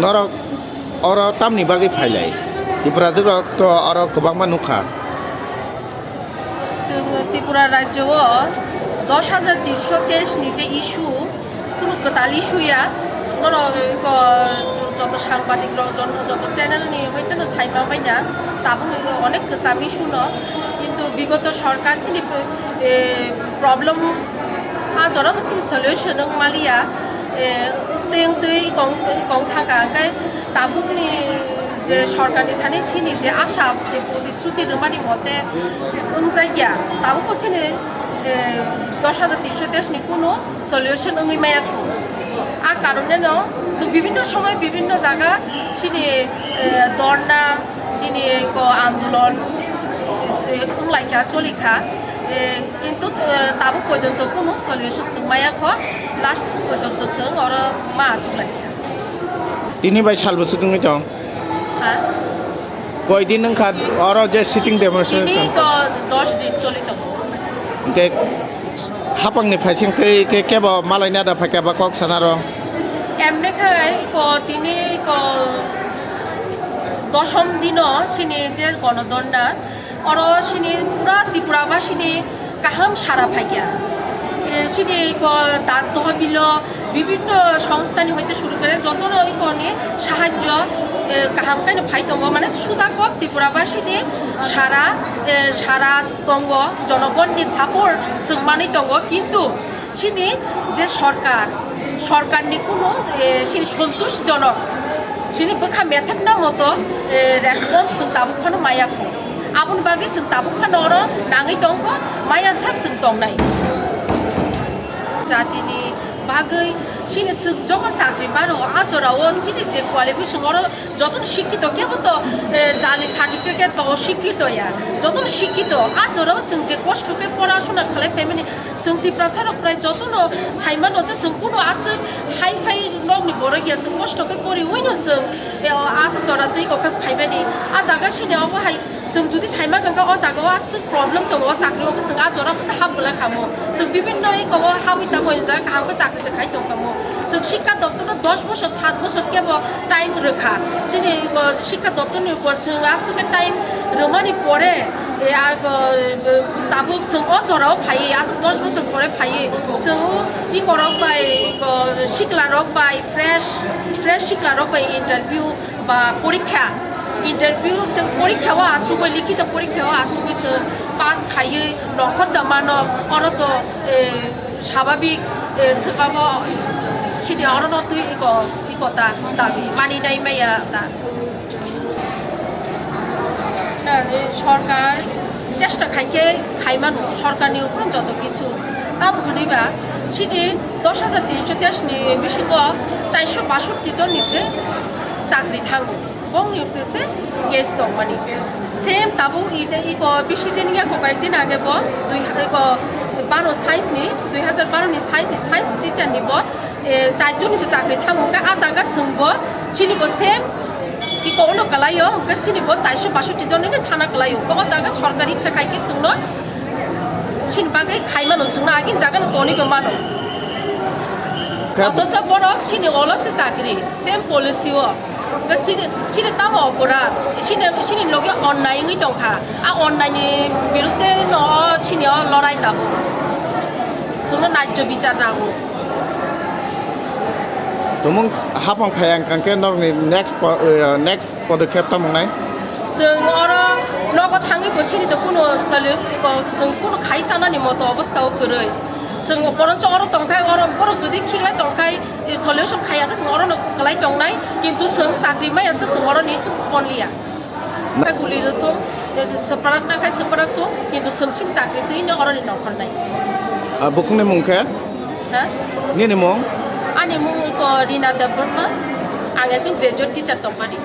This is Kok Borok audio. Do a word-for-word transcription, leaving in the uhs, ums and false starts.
Oro, oro tamni bagwi phailai? Tiprajwk rok to oro kwbangma nukha. Chwng Tripura rajyo o dos hajar tinsho teis ni je issue, kunu kwtal issue ya. Norok ko joto sangbadik rok, joto, joto channel ni hoite no saima baina, tabuk ni onek kwcham issue no. Kintu bigoto sorkar chini, eh, problem a jora bo chini solution wng maliya. Eh, tei wng twi kong, kong thangkha, hwnkhe tabukni je sorkarni thani chini je asha je protishruti rwmani mote wngjakya, tabukbo chini, eh, dos hajar tinsho teis ni kunu solution wngwi maya kho. A karoneno chwng bibinno somoy bibinno jaga chini, eh, dorna, nini ko andolon, eh, wnglaikha, cholikha. Eh, kintu, eh, tabuk porjonto kunu solution chwng maya kho, last porjonto chwng oro ma achuk lai kha. Tini bai sal bwswk wngwi tong? Ha? Koi din wngkha oro je sitting demonstration? Tini ko dos din choli tongo. Hwnkhe hapangni phaising twi khe kebo malaina da phaikha ba kok sanaro? Emne khai ko tini ko dosom dino sini je gonodonna. Oro chini pura Tripura basini kaham sara phaikha. E, chini ko da-, dohobilo bibinno songstha ni hoite suru kore jotono ikoni sahajjo, e, kaham khe no phai tongo, mane suja kok Tripura basini sara, e, sara tongo, jonogonni support chwng manwi tongo, kintu chini je sorkar, sorkarni kunu, eh, chini santushjonok, chini bwkha methepna moto, eh, response chwng tabuk phano maya kho. Aboni bagwi chwng tabuk phano oro nangwi tongkho, maya sak chwng tongnai. Jatini bagwi chini chwng jokhon chakri mano, a jorao chini je qualification oro jotono sikkito, kebo to, eh, jali certificate to sikkito ya, jotono sikkito, a jorao chwng je kosto khe porasona khlai phaimani, chwng Tiprasa rok prai jotono saimano je chwng kuno aswk hai phai nokni borok ya, chwng kosto khe poriwi no chwng, eh, aswk jora twi kok khe phaimani. A jaga sini obo hai chwng jodi saima khe o jaga o aswk problem tongo, o chakri o chwng a jora khe hap bwlai kha mo, chwng bibinno eko o habwi tabwi o jaga kaham khe chakri se khai tong kha mo. Chwng sikka doptor no dos bosor, sat bosor kebo time rwkha. Chini, o, sikka doptor ni upor chwng aswk khe time rwmani pore, e, a, o, e, tabuk chwng o jorao phaiwi, aswk dos bosor pore phaiwi. Chwng i korok bai, o, sikla rok bai fresh, fresh sikla rok bai interview ba porikha, interview te porikha o asugwi, likhito porikha o asugwi chwng pass khaiwi nokhor da mano, oro to, e, Swababik, eh, swkabo sini orono twi iko, iko ta dabi mani nai maya ta. Na, eh, sorkar chesta khai khe khai mano, sorkarni upor joto kichu. Abo hwnwi ba sini dos hajar tinso teis ni bisingo chairso basotti jonni se chakri thango. Bongni upre se case tongmani. Same tabuk ide iko bisi din ya ko kaik din age bo dui ha-, iko baro science ni, dui hajar baro ni science, science teacher ni bo, eh, char jon ni se chakri thango. Hwnkhe a jaga chwng bo chini bo same iko ono kalai o, hwnkhe chini bo chairso basotti jon ni thana kalai o. Hwnkhe o jaga sorkari ichha khai khe chwngno chini bagwi khai mano, chwngno agini jaga no tonwi bo mano. Khe Othocho borok chini olo se chakri, same policy o. Hwnkhe chini, chini tamo oporadh? Chini, chini loge onnai wngwi tongkha. A onnaini birudde no chini o lorai tabuk. Chwngno naijo bichar nango. Tumung hapang phai ang khe norokni next po-, eh, next podokhep tamo wngnai? Chwng oro nogo thangwi bo chini to kuno solu-, ko-, chwng kuno khai chanani moto obostha o kwrwi. Chwng boroncho oro tongkhai, oro borok jodi khiklai tongkhai, solution khaiya khe chwng orono kwlai tongnai, kintu chwng chakri maya se chwng oroni kuchuk ponliya. Khe guli rwthung, swprak nakhe swprak thung, kintu chwng chini chakri twino oroni nongkhornai. Ah, bukhukni mung khe? Ha? Nini mung? Ani mung ko Rina Debbarma, ang ekjon graduate teacher tongmani.